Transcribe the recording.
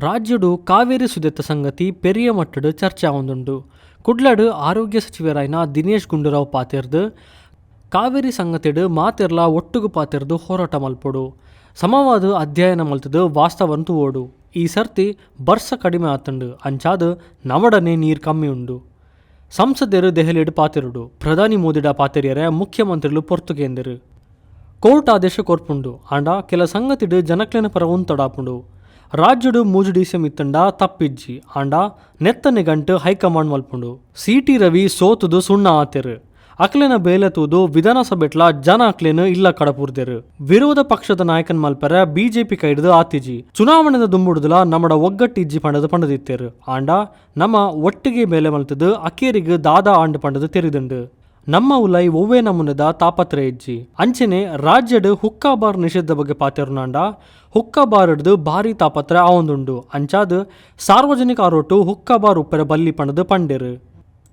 ರಾಜ್ಯಡ್ ಕಾವೇರಿ ಸುದೆತ್ತ ಸಂಗತಿ ಪೆರಿಯ ಮಟ್ಟಡ್ ಚರ್ಚೆ ಆವೊಂದುಂಡು. ಕುಡ್ಲಡ್ ಆರೋಗ್ಯ ಸಚಿವೆರಾಯಿನ ದಿನೇಶ್ ಗುಂಡೂರಾವ್ ಪಾತೆರ್ದ್, ಕಾವೇರಿ ಸಂಗತಿಡ್ ಮಾತೆರ್ಲಾ ಒಟ್ಟುಗು ಪಾತೆರ್ದ್ ಹೋರಾಟ ಮಲ್ಪೊಡು. ಸಮವಾದ್ ಅಧ್ಯಯನ ಮಲ್ತ್ದ್ ವಾಸ್ತವನ್ ತೂವೊಡು. ಈ ಸರ್ತಿ ಬರ್ಸ ಕಡಿಮೆ ಆತ್ಂಡ್ ಅಂಚಾದ್ ನಮಡನೇ ನೀರ್ ಕಮ್ಮಿ ಉಂಡು. ಸಂಸದೆರ್ ದೆಹಲಿಡ್ ಪಾತೆರೊಡು. ಪ್ರಧಾನಿ ಮೋದಿಡ ಪಾತೆರಿಯರೆ ಮುಖ್ಯಮಂತ್ರಿಲು ಪೊರ್ತು ಕೇಂದೆರ್. ಕೋರ್ಟ್ ಆದೇಶ ಕೊರ್ಪುಂಡು. ಆಂಡ ಕೆಲ ಸಂಗತಿಡ್ ಜನಕ್ಲೆನ ಪರ ಉಂತೊಡಾಪುಂಡು. ರಾಜ್ಯಡ್ ಮೂಜಿ ಡಿಸಿಎಂ ಇತ್ತ್ಂಡ ತಪ್ಪಿಜ್ಜಿ. ಆಂಡ ನೆತ್ತ ನಿಗಂಟ್ ಹೈಕಮಾಂಡ್ ಮಲ್ಪುಂಡು. ಸಿ ಟಿ ರವಿ ಸೋತುದು ಸುಣ್ಣ ಆತೆರ್. ಅಕ್ಲೆನ ಬೇಲೆ ತೂದು ವಿಧಾನಸಭೆಟ್ಲಾ ಜನ ಅಕ್ಲೆನ್ ಇಲ್ಲಗ್ ಕಡಪುರ್ದೆರ್. ವಿರೋಧ ಪಕ್ಷದ ನಾಯಕನ್ ಮಲ್ಪೆರೆ ಬಿಜೆಪಿ ಕೈರ್ದ್ ಆತಿಜಿ. ಚುನಾವಣೆದ ದುಂಬುಡ್ದುಲ ನಮಡ ಒಗ್ಗಟ್ಟ್ ಇಜ್ಜಿ ಪಂಡುದ್ ಪಂಡುದಿತ್ತೆರ್. ಆಂಡ ನಮ ಒಟ್ಟಿಗೆ ಬೇಲೆ ಮಲ್ತುದ್ ಅಕೇರಿಗ್ ದಾದ ಆಂಡ್ ಪಂಡುದ್ ತೆರಿದುಂಡು. ನಮ್ಮ ಉಲಾಯಿ ಒವ್ವೇ ನಮೂನೆದ ತಾಪತ್ರಯ ಇಜ್ಜಿ. ಅಂಚೆನೆ ರಾಜ್ಯಡ್ ಹುಕ್ಕಾ ಬಾರ್ ನಿಷೇಧದ ಬಗ್ಗೆ ಪಾತೆರುನಾಂಡ ಹುಕ್ಕಾ ಬಾರ್ ರ್ದ್ ಭಾರಿ ತಾಪತ್ರ ಆವೊಂದುಂಡು. ಅಂಚಾದ್ ಸಾರ್ವಜನಿಕ ಆರೋಟು ಹುಕ್ಕಾ ಬಾರ್ ಉಪ್ಪೆರೆ ಬಲ್ಲಿ ಪಂಡುದ್ ಪಂಡೆರ್.